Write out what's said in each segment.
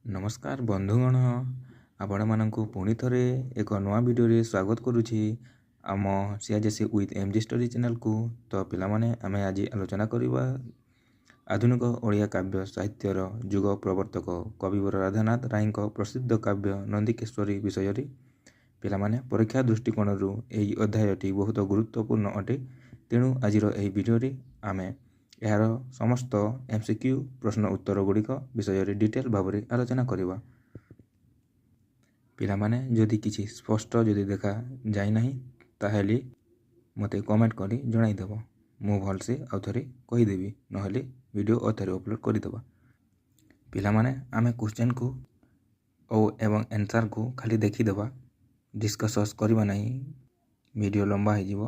ନମସ୍କାର ବନ୍ଧୁଗଣ, ଆପଣମାନଙ୍କୁ ପୁଣି ଥରେ ଏକ ନୂଆ ଭିଡ଼ିଓରେ ସ୍ୱାଗତ କରୁଛି ଆମ ସିଆଜେସି ୱିଥ୍ ଏମ୍ ଜି ଷ୍ଟୋରି ଚ୍ୟାନେଲକୁ। ତ ପିଲାମାନେ, ଆମେ ଆଜି ଆଲୋଚନା କରିବା ଆଧୁନିକ ଓଡ଼ିଆ କାବ୍ୟ ସାହିତ୍ୟର ଯୁଗ ପ୍ରବର୍ତ୍ତକ କବିବର ରାଧାନାଥ ରାୟଙ୍କ ପ୍ରସିଦ୍ଧ କାବ୍ୟ ନନ୍ଦିକେଶ୍ୱରୀ ବିଷୟରେ। ପିଲାମାନେ, ପରୀକ୍ଷା ଦୃଷ୍ଟିକୋଣରୁ ଏହି ଅଧ୍ୟାୟଟି ବହୁତ ଗୁରୁତ୍ୱପୂର୍ଣ୍ଣ ଅଟେ। ତେଣୁ ଆଜିର ଏହି ଭିଡ଼ିଓରେ ଆମେ ଏହାର ସମସ୍ତ MCQ ପ୍ରଶ୍ନ ଉତ୍ତର ଗୁଡ଼ିକ ବିଷୟରେ ଡିଟେଲ୍ ଭାବରେ ଆଲୋଚନା କରିବା। ପିଲାମାନେ, ଯଦି କିଛି ସ୍ପଷ୍ଟ ଯଦି ଦେଖା ଯାଇନାହିଁ, ତାହେଲେ ମୋତେ କମେଣ୍ଟ କରି ଜଣାଇଦେବ। ମୁଁ ଭଲସେ ଆଉ ଥରେ କହିଦେବି, ନହେଲେ ଭିଡ଼ିଓ ଆଉ ଥରେ ଅପଲୋଡ଼ କରିଦେବା। ପିଲାମାନେ, ଆମେ କ୍ୱେଶ୍ଚନ୍କୁ ଓ ଏବଂ ଆନ୍ସର୍କୁ ଖାଲି ଦେଖିଦେବା, ଡିସ୍କସସ୍ କରିବା ନାହିଁ, ଭିଡ଼ିଓ ଲମ୍ବା ହେଇଯିବ।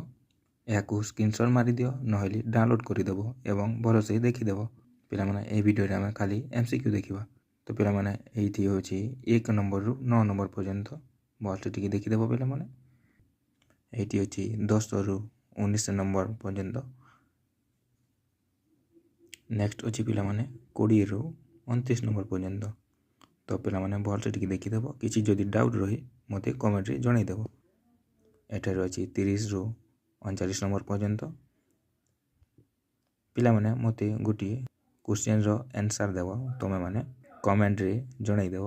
ଏହାକୁ ସ୍କ୍ରିନସଟ୍ ମାରିଦିଅ, ନହେଲେ ଡାଉନଲୋଡ଼୍ କରିଦେବ ଏବଂ ଭଲସେ ଦେଖିଦେବ। ପିଲାମାନେ, ଏହି ଭିଡ଼ିଓରେ ଆମେ ଖାଲି MCQ ଦେଖିବା। ତ ପିଲାମାନେ, ଏଇଠି ହେଉଛି 1 ନମ୍ବରରୁ 9 ନମ୍ବର ପର୍ଯ୍ୟନ୍ତ, ଭଲସେ ଟିକେ ଦେଖିଦେବ। ପିଲାମାନେ, ଏଇଠି ଅଛି 10ରୁ 19 ନମ୍ବର ପର୍ଯ୍ୟନ୍ତ। ନେକ୍ସଟ ଅଛି ପିଲାମାନେ, 20ରୁ 29 ନମ୍ବର ପର୍ଯ୍ୟନ୍ତ। ତ ପିଲାମାନେ, ଭଲସେ ଟିକେ ଦେଖିଦେବ। କିଛି ଯଦି ଡାଉଟ୍ ରହେ, ମୋତେ କମେଣ୍ଟରେ ଜଣାଇଦେବ। ଏଠାରେ ଅଛି 30ରୁ 39 ନମ୍ବର ପର୍ଯ୍ୟନ୍ତ। ପିଲାମାନେ, ମୋତେ ଗୋଟିଏ କ୍ୱେଶ୍ଚନ୍ର ଆନ୍ସର୍ ଦେବ, ତୁମେମାନେ କମେଣ୍ଟରେ ଜଣାଇଦେବ।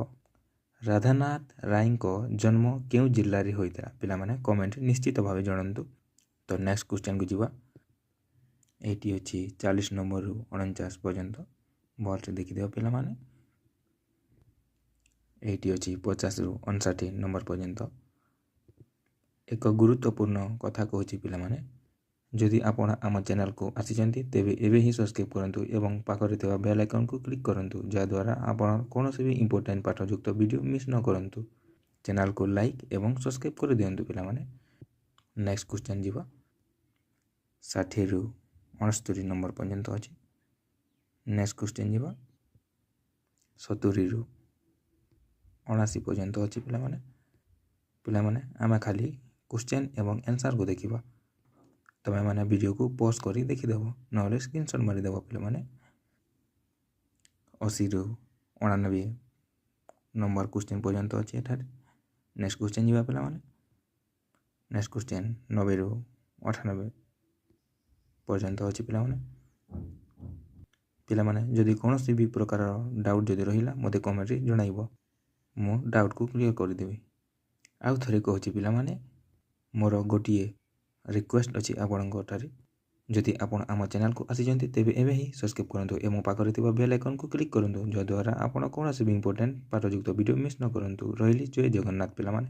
ରାଧାନାଥ ରାୟଙ୍କ ଜନ୍ମ କେଉଁ ଜିଲ୍ଲାରେ ହୋଇଥିଲା? ପିଲାମାନେ, କମେଣ୍ଟରେ ନିଶ୍ଚିତ ଭାବେ ଜଣାନ୍ତୁ। ତ ନେକ୍ସଟ କ୍ୱେଶ୍ଚନ୍କୁ ଯିବା। ଏଇଠି ଅଛି 40 ନମ୍ବରରୁ 49 ପର୍ଯ୍ୟନ୍ତ, ଭଲସେ ଦେଖିଦେବ। ପିଲାମାନେ, ଏଇଠି ଅଛି 50ରୁ 59 ନମ୍ବର ପର୍ଯ୍ୟନ୍ତ। ଏକ ଗୁରୁତ୍ୱପୂର୍ଣ୍ଣ କଥା କହୁଛି ପିଲାମାନେ, ଯଦି ଆପଣ ଆମ ଚ୍ୟାନେଲକୁ ଆସିଛନ୍ତି, ତେବେ ଏବେ ହିଁ ସବସ୍କ୍ରାଇବ୍ କରନ୍ତୁ ଏବଂ ପାଖରେ ଥିବା ବେଲ୍ ଆଇକନ୍କୁ କ୍ଲିକ୍ କରନ୍ତୁ, ଯାହାଦ୍ୱାରା ଆପଣ କୌଣସି ବି ଇମ୍ପୋର୍ଟାଣ୍ଟ ପାଠଯୁକ୍ତ ଭିଡ଼ିଓ ମିସ୍ ନ କରନ୍ତୁ। ଚ୍ୟାନେଲକୁ ଲାଇକ୍ ଏବଂ ସବସ୍କ୍ରାଇବ୍ କରିଦିଅନ୍ତୁ। ପିଲାମାନେ, ନେକ୍ସଟ କ୍ୱେଶ୍ଚନ୍ ଯିବା। 60ରୁ 69 ନମ୍ବର ପର୍ଯ୍ୟନ୍ତ ଅଛି। ନେକ୍ସଟ କ୍ୱେଶ୍ଚନ୍ ଯିବା। 70ରୁ 79 ପର୍ଯ୍ୟନ୍ତ ଅଛି। ପିଲାମାନେ, ଆମେ ଖାଲି କ୍ୱେଶ୍ଚନ୍ ଏବଂ ଆନ୍ସର୍କୁ ଦେଖିବା। ତୁମେମାନେ ଭିଡ଼ିଓକୁ ପଜ୍ କରି ଦେଖିଦେବ, ନହେଲେ ସ୍କ୍ରିନସଟ୍ ମାରିଦେବ। ପିଲାମାନେ, 80ରୁ 89 ନମ୍ବର କ୍ୱେଶ୍ଚନ୍ ପର୍ଯ୍ୟନ୍ତ ଅଛି ଏଠାରେ। ନେକ୍ସଟ କ୍ୱେଶ୍ଚନ୍ ଯିବା। ପିଲାମାନେ, ନେକ୍ସଟ କ୍ୱେଶ୍ଚନ୍ 90ରୁ 98 ପର୍ଯ୍ୟନ୍ତ ଅଛି। ପିଲାମାନେ, ଯଦି କୌଣସି ବି ପ୍ରକାର ଡାଉଟ୍ ଯଦି ରହିଲା, ମୋତେ କମେଣ୍ଟରେ ଜଣାଇବ, ମୁଁ ଡାଉଟ୍କୁ କ୍ଲିୟର୍ କରିଦେବି। ଆଉ ଥରେ କହୁଛି ପିଲାମାନେ, ମୋର ଗୋଟିଏ ରିକ୍ୱେଷ୍ଟ ଅଛି ଆପଣଙ୍କ ଠାରେ। ଯଦି ଆପଣ ଆମ ଚ୍ୟାନେଲକୁ ଆସିଛନ୍ତି, ତେବେ ଏବେ ହିଁ ସବସ୍କ୍ରାଇବ୍ କରନ୍ତୁ ଏବଂ ପାଖରେ ଥିବା ବେଲ୍ ଆଇକନ୍କୁ କ୍ଲିକ୍ କରନ୍ତୁ, ଯାହାଦ୍ୱାରା ଆପଣ କୌଣସି ବି ଇମ୍ପୋର୍ଟାଣ୍ଟ ପାଠଯୁକ୍ତ ଭିଡ଼ିଓ ମିସ୍ ନ କରନ୍ତୁ। ରହିଲି, ଜୟ ଜଗନ୍ନାଥ ପିଲାମାନେ।